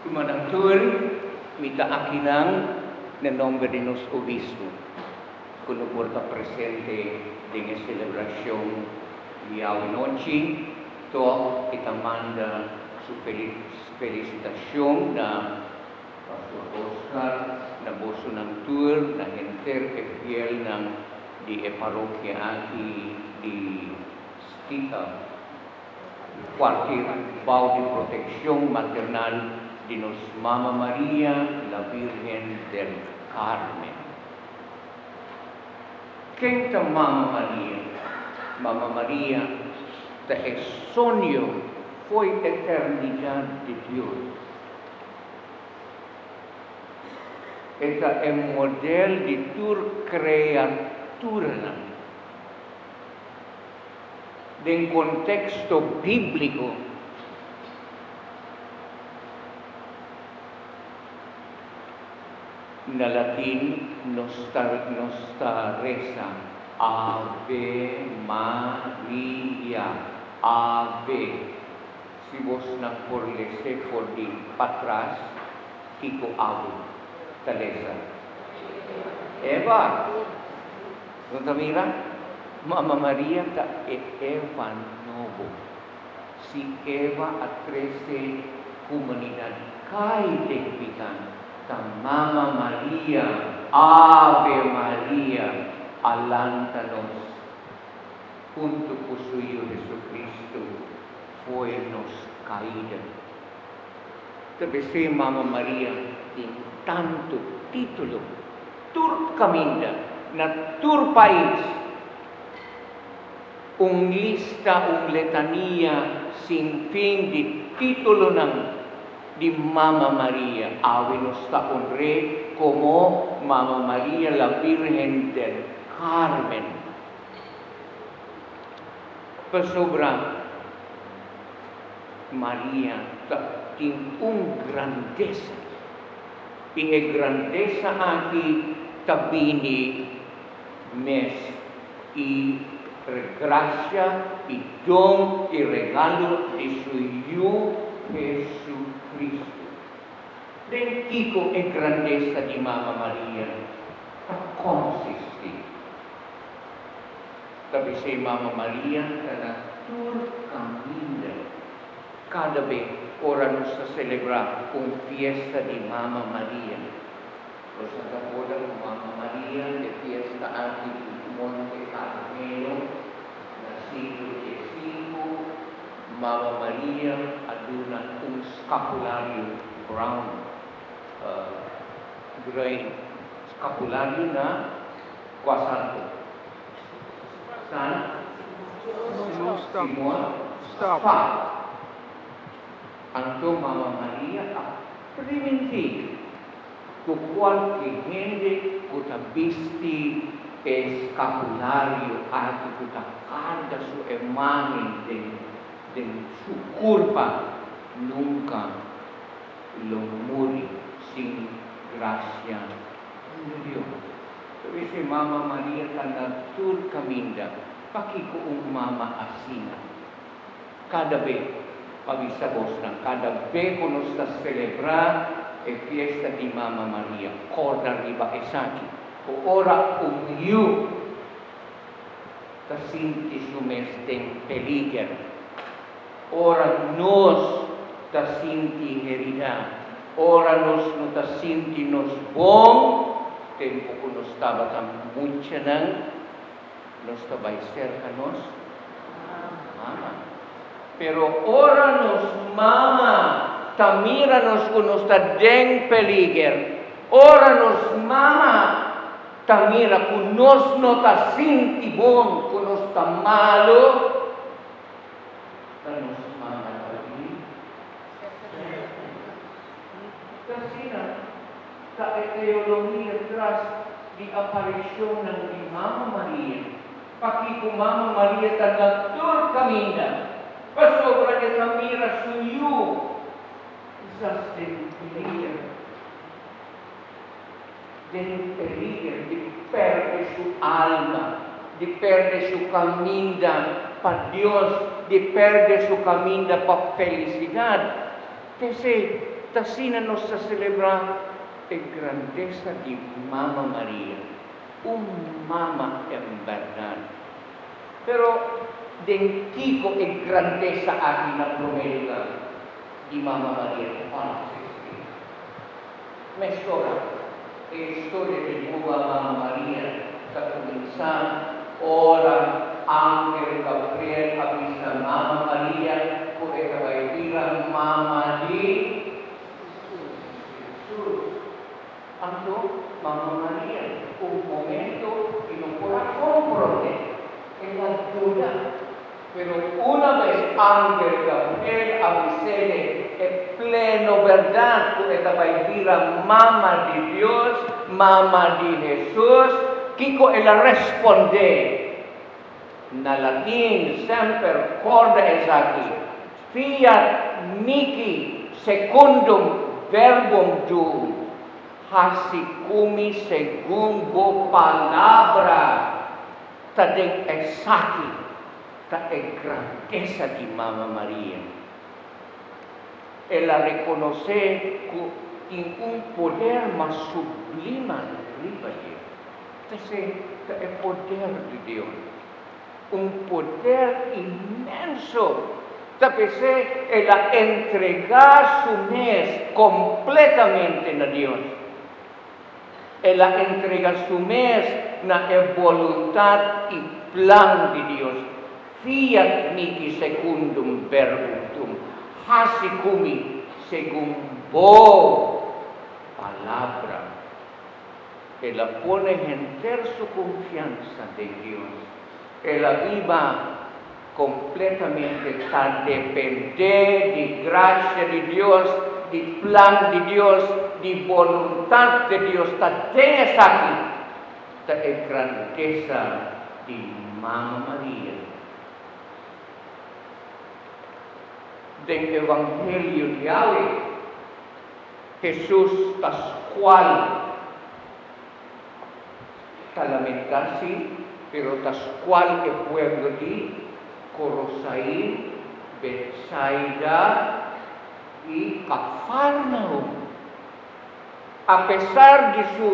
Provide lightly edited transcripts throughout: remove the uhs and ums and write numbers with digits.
Rumannan tur, mi ta akinan na nomber di nos Obispo, ku no por ta presente den e selebrashon di awe nochi, tòg e ta manda su felisitashon na Pastor Oscar, na bosonan tur, na henter e fielnan di e parokia aki di Stica, kualke bou di protekshon maternal di nos Mama Maria, la Virgen del Carmen. Ken ta Mama Maria? Mama Maria ta e sonio fo'i eternidat di Dios. E ta e model di tur kreaturanan. Den konteksto bíbliko, na latin nos ta nos ta resa Ave Maria, Ave. Si bosnan por les'é for di patras, kiko abo ta lesa? Eva! No ta mira? Mama Maria ta e Eva nobo. Si Eva a trese humanidat kai den piká, ta Mama Maria, Ave Maria, a lanta nos huntu ku su Yu Jesucristo fo'i nos kaida. Ta bes'é Mama Maria tin tantu título tur kaminda, na tur pais. Un lista, un letania sin fin di títulonan di Mama Maria. Awe nos ta honr'é komo Mama Maria la Virgen del Carmen. Pasobra Maria ta tin un grandesa, i e grandesa aki ta bini mes i grasia i don i regalo di su Yu Jesucristo. Den kiko e grandesa di Mama Maria ta konsistí? Ta bis'é Mama Maria ta na tur kaminda. Kada be ora nos ta selebrá un fiesta di Mama Maria, nos a ta hoda ku Mama Maria e fiesta aki di Monte Carmelo na siglo diesinku, Mama Maria a duna un skapulario brown, bruin, skapulario na Kua santu? San Simon Stapa. Anto Mama Maria a primintí ku kualke hende ku ta bisti e skapulario aki ku ta karga su imágen den su kurpa nunka lo muri sin grasia di Dios. P'esei Mama Maria ta na tur kaminda. Pakiko un mama asina? Kada be, pa bisa bosnan, kada be ku nos ta selebrá e fiesta di Mama Maria, kòrda riba esaki, ku ora un yu ta sinti su mes den peliger, ora nos ta sinti heridá, ora nos no ta sinti nos bon, tempu ku nos tabata muchanan, nos ta bai serka nos mama. Pero ora nos mama ta mira nos ku nos ta den peliger, ora nos mama ta mira ku nos no ta sinti bon, ku nos ta malu, Ta nos mama ta di T'asina ta e teologia tras di aparishonnan di Mama Maria. Pakiko Mama Maria ta na tur kaminda? Pasobra e ta mira su yu kisas den peliger, den peliger di perde su alma, di perde su kaminda pa Dios, di perde su kaminda pa felisidat. P'esei, Ta asina nos ta selebrá e grandesa di Mama Maria, un mama en bèrdat. Pero den kiko e grandesa aki na promé lugá di Mama Maria ta konsistí? Mesora e historia di Buba Mama Maria ta kuminsá ora angel Gabriel a bisa Mama Maria ku e ta bai bira mama di Hesus. Anto Mama Maria un momento i no por a komprondé, el a duda. Pero una bes angel Gabriel a bis'é e pleno bèrdat ku e ta bai bira mama di Dios, mama di Hesus, kiko el a respondé? Na latin, semper kòrda esaki, Fiat mihi secundum verbum tuum, hasi ku mi segun bo palabra. Ta den esaki ta e grandesa di Mama Maria. El a rekonosé ku tin un poder mas sublima riba dje. Esei ta e poder di Dios, un poder inmenso. Ta p'esei el a entregá su mes kompletamente na Dios. El a entrega su mes na e boluntat i plan di Dios. Fiat mihi secundum verbum tuum, hasi ku mi segun bo palabra. El a pone henter su konfiansa den Dios. El a biba Completamente ta depende di gracia di Dios, di plan di Dios, di boluntad di Dios. Ta den esaki ta e grandesa di Mama Maria. Den Evangelio di awe, Hesus ta scual. Ta lamentá sí, pero ta scual e pueblo di Corosain, Betsaida i Cafarnaum. Apesar di su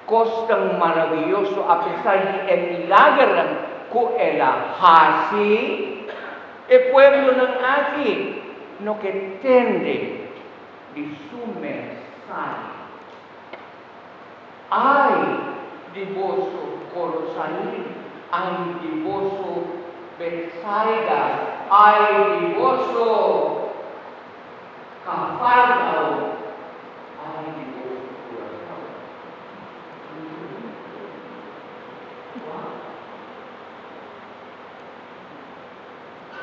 cosnan maraviyoso, apesar di e milagernan cu el a haci, e pueblonan aki no ke tende di su mensahe. Ai di boso, Korosain! Ai di boso, Betsaida! Ai di boso, Kafarnao! Ai di boso, Korazon!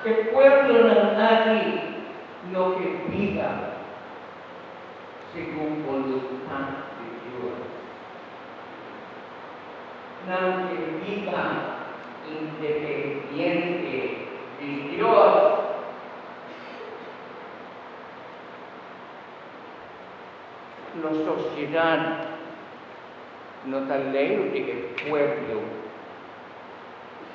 E pueblonan aki no ke biba. Segun boluntat di Dios. Nan ke biba independiente di Dios. Nos sosiedat no ta leu di e pueblo,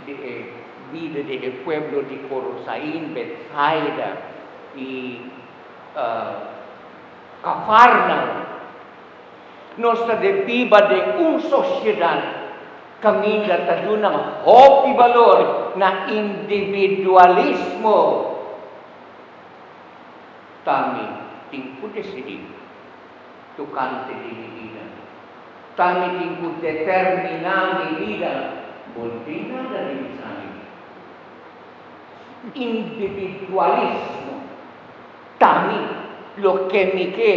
di e bida di e pueblo di Korosain, Betsaida i. Kafarnaum. Nos ta den biba den un sosiedat kaminda ta duna hopi balor na individualismo. Ta mi tin ku desidí tokante di mi bida. Ta mi tin ku determiná mi bida. Bo no tin nada di bisa mi. Individualismo ta mi, loke mi ke,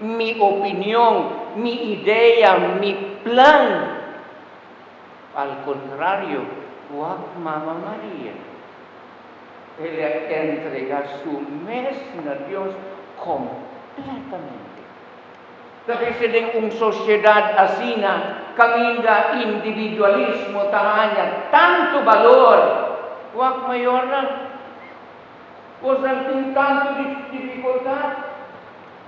mi opinion, mi idea, mi plan. Al contrario, wak Mama Maria, el a entrega su mes na Dios completamente. Ta bisti den un sosiedat asina kaminda individualismo ta haña tantu balor. Wak mayornan, bosan tin tantu difikultat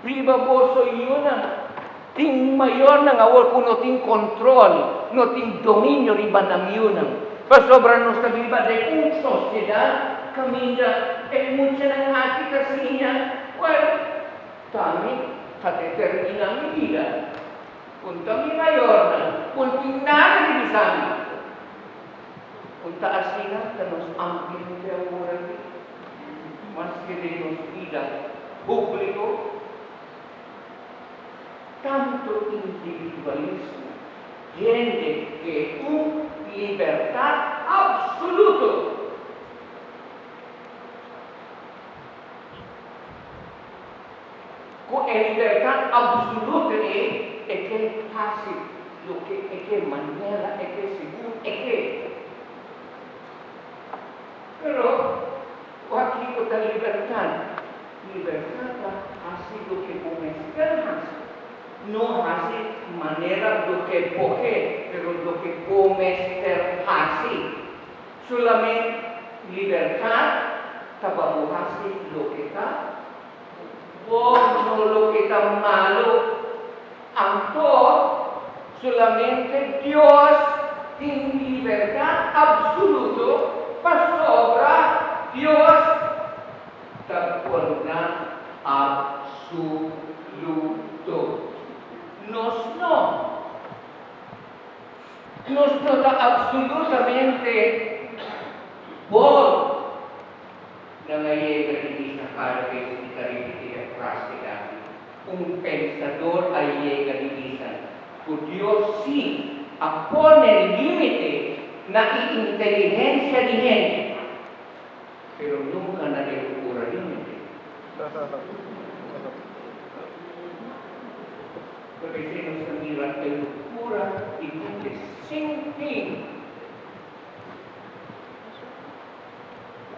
riba boso yunan. Tin mayornan awor ku no tin kontrol, no tin dominio riba nan yunan. Pasobra nos ta biba den un sosiedat kaminda e muchanan aki ta siña, Well, T'ami ta determiná mi bida. Un ta mi mayornan, un tin nada di bisa mi. Un ta asina ta nos ambiente awor aki, maske den nos bida públiko, tantu individualismo, hende ke un libertat absoluto. Ku e libertat absoluto ei e ke hasi loke e ke, manera e ke, segun e ke. Pero wak kiko ta libertat? Libertat ta hasi loke bo mester hasi, no hasi manera loke bo ke, pero loke bo mester hasi. Solamente libertat ta pa bo hasi loke ta bon, no loke ta malu. Anto, solamente Dios tin libertat absoluto pasobra Dios ta bondat absoluto. Nos no. Nos no ta absolutamente bon. Nan a yega di bisa kada bes mi ta ripití e frase aki, Un pensador a yega di bisa ku Dios sí a pone límite na e inteligensia di hende, pero nunka na e lukura límite. P'esei nos ta mira e lukura di hende sin fin.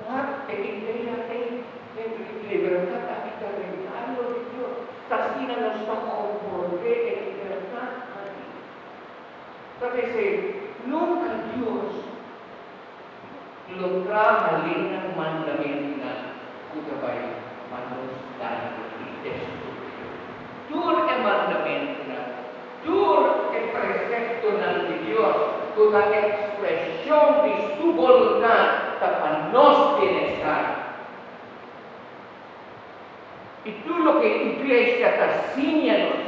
Wak e idea ei, e libertat aki ta regalo di Dios. Ta asina nos ta komprondé e libertat aki. Ta p'esei nunka Dios lo traha leinan mandamentunan ku ta bai pa nos daño i destrukshon. Tur e mandamentunan, tur e preseptonan di Dios ku ta ekspreshon di su boluntat ta pa nos bienestar. I tur loke iglesia ta siña nos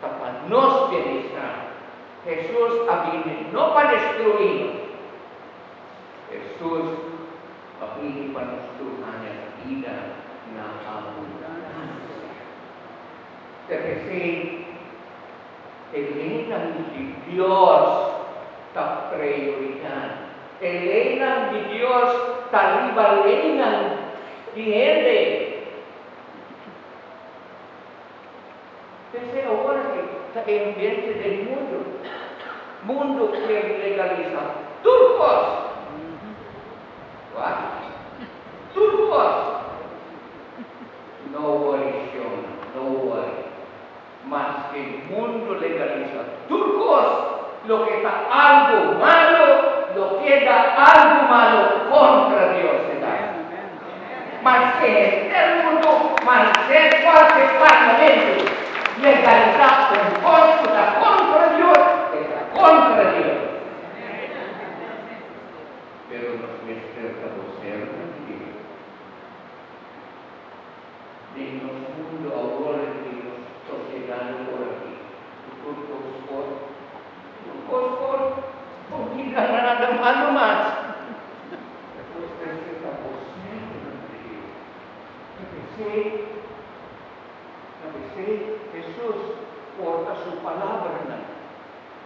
ta pa nos bienestar. Hesus a bini no pa destruí nos. Hesus a bini pa nos tur haña bida na abundansia. Ta p'esei e leinan di Dios ta prioridat. E leinan di Dios ta riba leinan di hende. P'esei awor aki ta e ambiente den mundu. Mundu kier legalisa tur kos. Wak? Tur kos. No worry Shona, no worry. Maske mundu legalisa tur kos, loke ta algu malu lo keda algu malu kontra Dios e ta. Maske henter mundu, maske kualke parlamentu legalisá un kos ku ta kontra Dios, e ta kontra Dios. Pero nos mester ta bosernan di Dios. Den nos mundu awor i den nos sosiedat awor aki, ku tur kos por, tur kos por, por bira nada malu mas. Nos mester ta bosernan di Dios. Ta p'esei, ta p'esei Hesus porta su palabranan,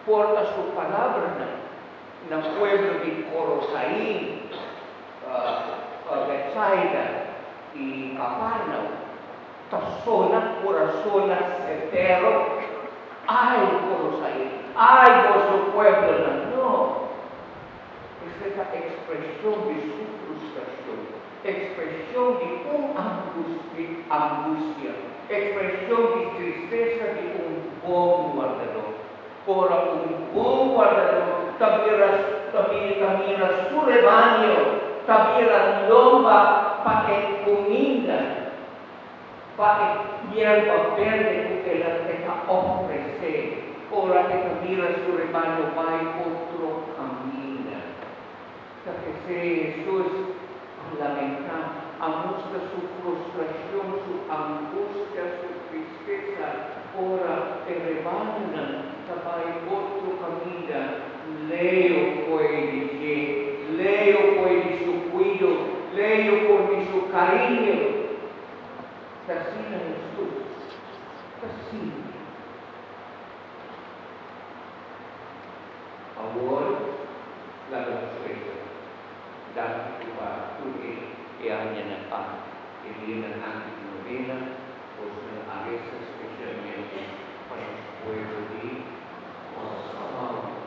porta su palabranan na pueblo di Korosain, Betsaida i Kafarnao. Ta sona kurasonnan severo, Ai, Korosain! Ai, boso pueblonan! No! Esei ta ekspreshon di su frustrashon, ekspreshon di un angustia, ekspreshon di tristesa di un bon wardadó. Ora un bon wardadó ta bira ta ta mira su rebaño ta bira lomba pa e kuminda, pa e yerba berde ku el a e ta ofresé, ora e ta mira su rebaño bai otro kaminda. Ta p'esei Hesus a lamentá. a mustra su frustrashon, su angustia, su tristesa ora e rebañonan ta bai otro kaminda, leu for di dje, leu for di su kuido, leu for di su kariño. Ta asina Hesus ta sinti. Awor laga nos resa. Danki ku pa tur e e añanan aki, e dianan aki di novena, boso a resa spesialmente pa nos pueblo di Kòrsou.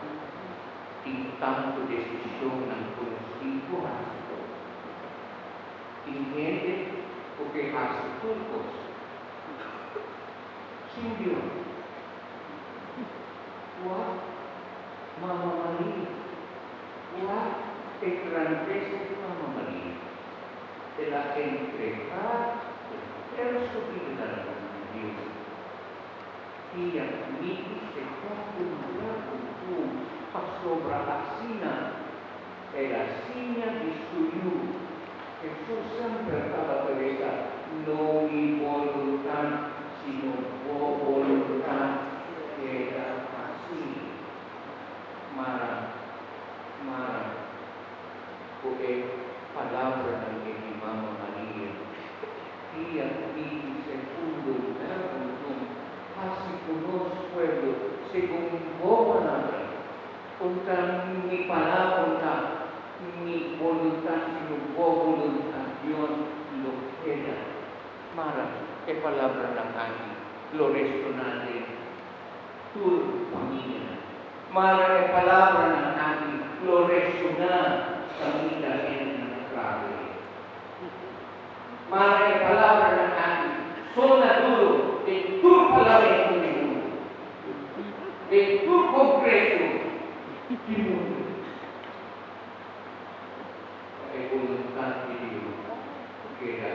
Tin tantu desishonnan ku nos tin ku hasi tòg. Tin hende ku ke hasi tur kos sin Dios. Wak Mama Maria. Wak e grandesa di Mama Maria. El a entregá henter su bida na Dios. Fiat mihi secundum verbum tuum, pasobra asina el a siña di su Yu. Hesus semper tabata resa, No mi boluntat, sino bo boluntat keda hasí. Mara, mara ku e palabranan ei di Mama Maria. Fiat mihi secundum verbum tuum, hasi ku nos pueblo segun bo palabra. Kontra mi palabra ta mi boluntat sino bo boluntat, Dios, lo keda. Mara e palabranan aki lo resoná den tur famianan. Mara e palabranan aki lo resoná kaminda hendenan traha. Mara e palabranan aki sona duru den tur parlamento di mundu, den tur kongreso di mundu. Pa e boluntat di Dios keda.